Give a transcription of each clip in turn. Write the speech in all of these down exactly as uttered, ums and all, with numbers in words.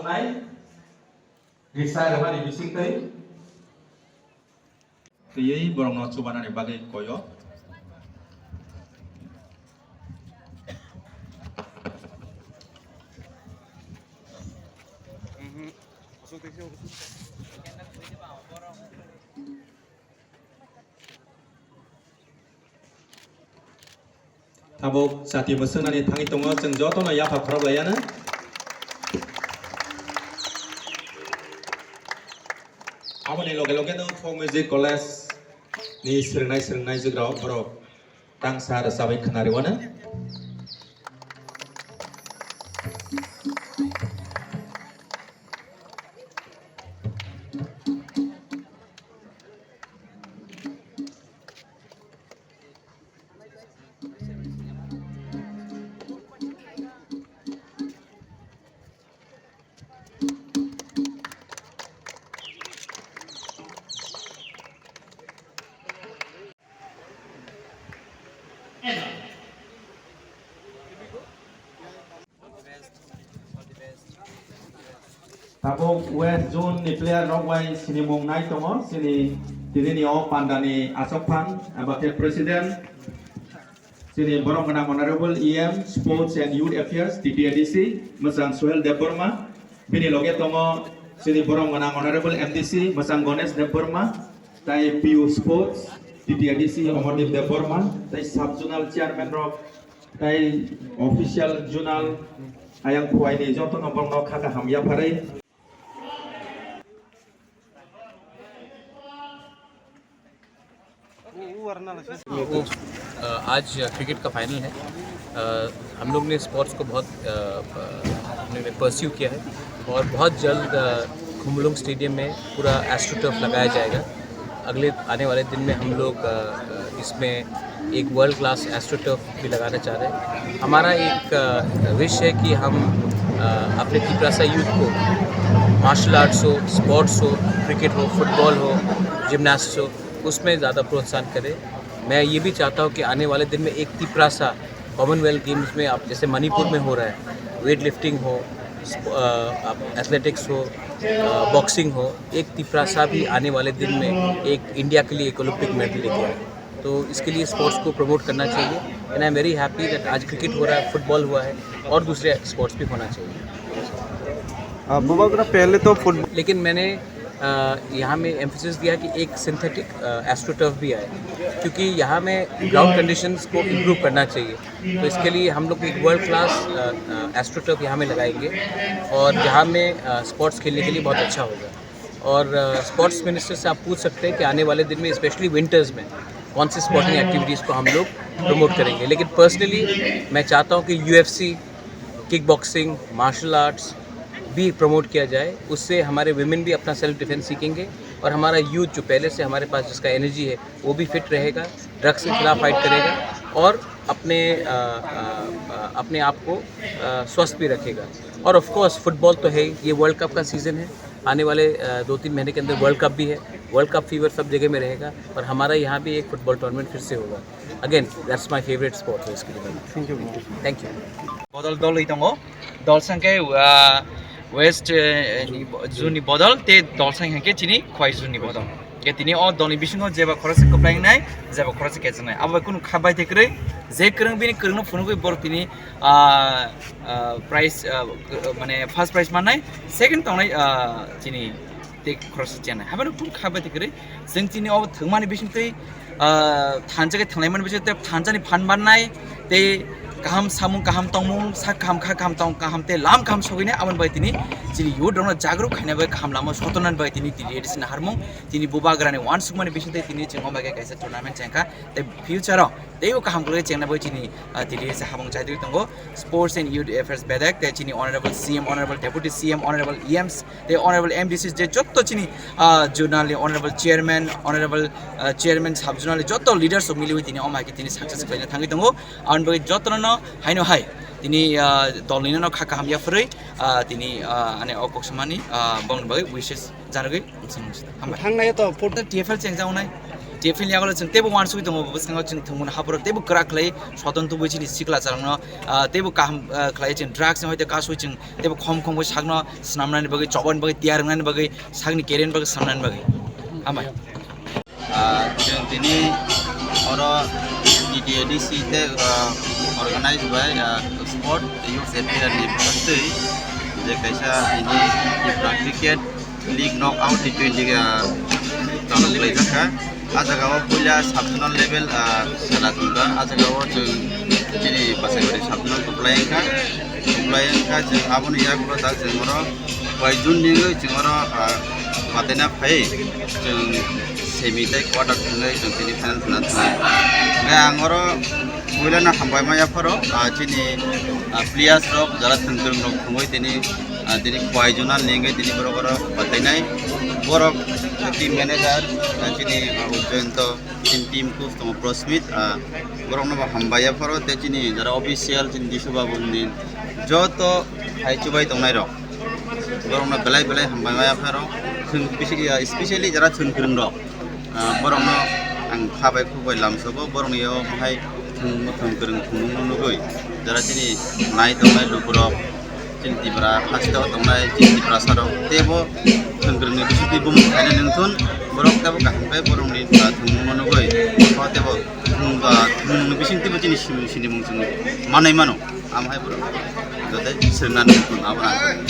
Nai, risa rwmani bisingtwi. Twiwi borokno chubanani bagwi koyo. Tabuk chati mwswngnani thangwi tongo, chwng jotono yapha khorok laiyano. Aboni loge loge no Folk Music College ni swrwngnai swrwngnai jwgrao borok tangsa rwchabwi khwnariwano. Tabuk West Zone ni player rok bai sinimung nai tongo, chini tini ni o panda ni asok phan, abo khe president, chini borok gwnang Honorable E M, Sports and Youth Affairs, T T A D C, mwchang Sohel Debbarma, bini loge tongo chini borok gwnang Honorable M D C, mwchang Ganesh Debbarma, tai P U Sports, T T A D C, Amardeep Debbarma, tai sub zonal chairman rok, tai official zonal ayang khuaini jotono borokno kha kaham yapharwi. अ, आज क्रिकेट का फाइनल है। अ, हम लोग ने स्पोर्ट्स को बहुत, अ, अ, हमने परस्यू किया है और बहुत जल्द, अ, खुमलुंग स्टेडियम में पूरा एस्ट्रोटर्फ लगाया जाएगा। अगले आने वाले दिन में हम लोग, अ, अ, इसमें एक वर्ल्ड क्लास एस्ट्रोटर्फ भी लगाना चाह रहे हैं। हमारा एक, अ, विश है कि हम, अ, अपने तिपरासा यूथ को मार्शल आर्ट्स हो, स्पोर्ट्स हो, क्रिकेट हो, फुटबॉल हो, जिम्नास्टिक्स हो, उसमें ज़्यादा प्रोत्साहन करें। मैं ये भी चाहता हूँ कि आने वाले दिन में एक तिपरासा कॉमनवेल्थ गेम्स में आप, जैसे मणिपुर में हो रहा है, वेट लिफ्टिंग हो, स्प-, अ, आप एथलेटिक्स हो, अ, बॉक्सिंग हो, एक तिपरासा भी आने वाले दिन में एक इंडिया के लिए एक ओलंपिक मेडल लेके आए। तो इसके लिए स्पोर्ट्स को प्रमोट करना चाहिए। And I am very happy that आज क्रिकेट हो रहा है, फुटबॉल हुआ है और दूसरे स्पोर्ट्स भी होना चाहिए। आ, बुबागरा पहले तो फुटबॉल लेकिन मैंने, अ, यहाँ में एम्फेसिस दिया कि एक सिंथेटिक, अ, एस्ट्रोटर्फ भी आए, क्योंकि यहाँ में ग्राउंड कंडीशंस को इम्प्रूव करना चाहिए। तो इसके लिए हम लोग एक वर्ल्ड क्लास, अ, अ, एस्ट्रोटर्फ यहाँ में लगाएंगे और जहाँ में, अ, स्पोर्ट्स खेलने के लिए बहुत अच्छा होगा। और, अ, स्पोर्ट्स मिनिस्टर से आप पूछ सकते हैं कि आने वाले दिन में, स्पेशली विंटर्स में, कौन सी स्पोर्टिंग एक्टिविटीज़ को हम लोग प्रमोट करेंगे। लेकिन पर्सनली मैं चाहता हूँ कि यूएफ़सी, किक बॉक्सिंग, मार्शल आर्ट्स भी प्रमोट किया जाए। उससे हमारे विमेन भी अपना सेल्फ डिफेंस सीखेंगे और हमारा यूथ जो पहले से हमारे पास जिसका एनर्जी है, वो भी फिट रहेगा, ड्रग्स के खिलाफ फाइट करेगा और अपने, अ, अ, अ, अपने आप को, अ, स्वस्थ भी रखेगा। और ऑफ कोर्स फुटबॉल तो है ही, ये वर्ल्ड कप का सीज़न है, आने वाले, अ, दो तीन महीने के अंदर वर्ल्ड कप भी है, वर्ल्ड कप फीवर सब जगह में रहेगा और हमारा यहाँ भी एक फुटबॉल टूर्नामेंट फिर से होगा। Again, that's my favorite sport, basically. Thank you. Thank you. Bodol dol oi tongo. Dol sangke, ah, West, eh, ni bo-, zone ni bodol, te dol sang hangke chini Khwai zone ni bodol. Ke tini o dol ni bisingo jeba khoroksa kwplai nai, jeba khoroksa kechak nai. Abo kunu kha bai te kwrwi, je kwrwng bini kwrwng no phunugwi borok tini, ah, ah, prize, ah, mane first prize mannai, second tongnai, ah, chini te khoroksa chenai. Habai no kunu kha bai te kwrwi, Chwng chini o thwngmani bisingtwi, ah, thansa khe thwnglaimani bisingtwi thansa ni phan mannai tei kaham samung, kaham tongmung, sak kaham, kha kaham, tong kaham tei lam kaham sogwinai, aboni bai tini chini youth rokno jagruk khaina bai kaham lama sotonani bai tini T T A D C naharmung, tini bubagrani uansukmani bisingtwi tini chwng o bai khe kaisa tournament chengkha tei future o teibo kaham kwlwi chengna bai chini, ah, T T A D C habung chaitwi tongo. Sports and Youth Affairs bedek, tei chini Honorable C M, Honorable Deputy C M, Honorable E Ms, tei Honorable M D Cs, je jotto chini, ah, zonal ni Honorable Chairman, Honorable, ah, Chairman, Sub Zonal ni jotto leaders rok miliwi tini o mai khe tini success khlaina thangwi tongo. Aboni bagwi jotto no haino hai tini, ah, dol ni no kha kaham yapharwi, ah, tini, ah, ani o kok samani, ah, bongni bagwi wishes janagwi hambai. Thangnai to photo T F L chengjak nai. Jephilni yagulo chwng teibo uansugwi tongo, bwskango chwng thwngmung hapharo teibo kwrak khlai soton tubui chini sikla charangno, ah, teibo kaham, ah, khlai chwng drugs ni hoite kasui chwng teibo khom khom khe sakno swnamnani bagwi, chobani bagwi, tiyar wngnani bagwi, sakni career ni bagwi swnamnani bagwi. Hambai. Ah, chwng tini oro T T A D C tei, ah, organize by, ah, Sport Youth Affairs ni twi je kaisa tini Tipra Cricket League Knockout T twenty, ah, chalo khlaijak kha. Ah jaga o puila sub-zonal level, ah, khela thwngkha. Ah jaga o chwng chini Basaibari sub-zonal kwplai wngkha. Kwplai wngkha, chwng aboni yagulo da chwng oro koi jun ni wngwi chwng oro, ah, bataina phai chwng semi tei quarter thwngwi chwng tini final thwngna thwngnai. Hwnkhe ang oro puilano hambai ma yapharo, ah, chini, ah, players rok jara thwng kwrwng rok thwngwi tini, ah, tini koi jun ni wngwi tini borok oro batainai. Borok team manager, ah, chini, ah, Ujjayanta chini team coach tongo Prosmit, ah, borokno bo hambai yapharo tei chini jara official chini Jisu Babu ni joto hai chubai tongnai rok. Borokno belai belai hambai ma yapharo. Chwng bisi, ah, specially jara chwng kwrwng rok, ah, borokno ang kha bai khuk bai lamsogo, borokni o mohai chwng, chwng kwrwng thwngmungno nugwi jara chini nai tongnai lukurok, chini Tipra haste o tongnai chini Tiprasa rok teibo chwng kwrwngni bisingtwi bumung khaina nungthun, borok teibo kaham khe borokni, ah, thwngmungno nugwi o teibo thwng, ah, thwngmungni bisingtwibo chini simung sinimung chwng manwi mano. Amo hai borok joto swrwngna nukung abo rang.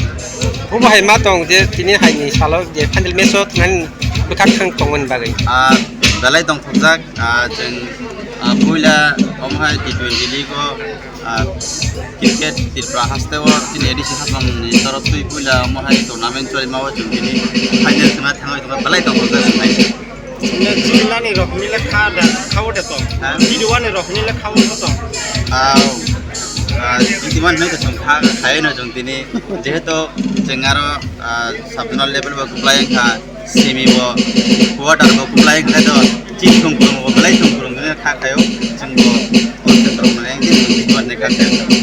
Obo hai ma tong je tini hai ni salo je final match o thangani bwkhak thang tongmani bagwi. Ah, belai tongthokjak, ah, chwng, ah, puila omo hai T twenty league o, ah, cricket Tripura haste o chini A D C hapang ni torok twi puila omo hai tournament choli ma o chwng tini final thangna thangwi tongkha, belai tongthokjak chwng hai. Chini jilani rok ni le kha da, kha o de to. Ha? Jidwani rok ni le kha o de to. Ah, ah, jidwani no to chwng kha, kha no chwng tini. Jehetu chwng aro, ah, sub-zonal level bo kwplai wngkha, semi bo, quarter bo kwplai wngkha to, chini thwng kwrwng bo, belai thwng kwrwng no kha khaio, chwng bo, o khe kwrwng no yang chwng jidwani kha khaio.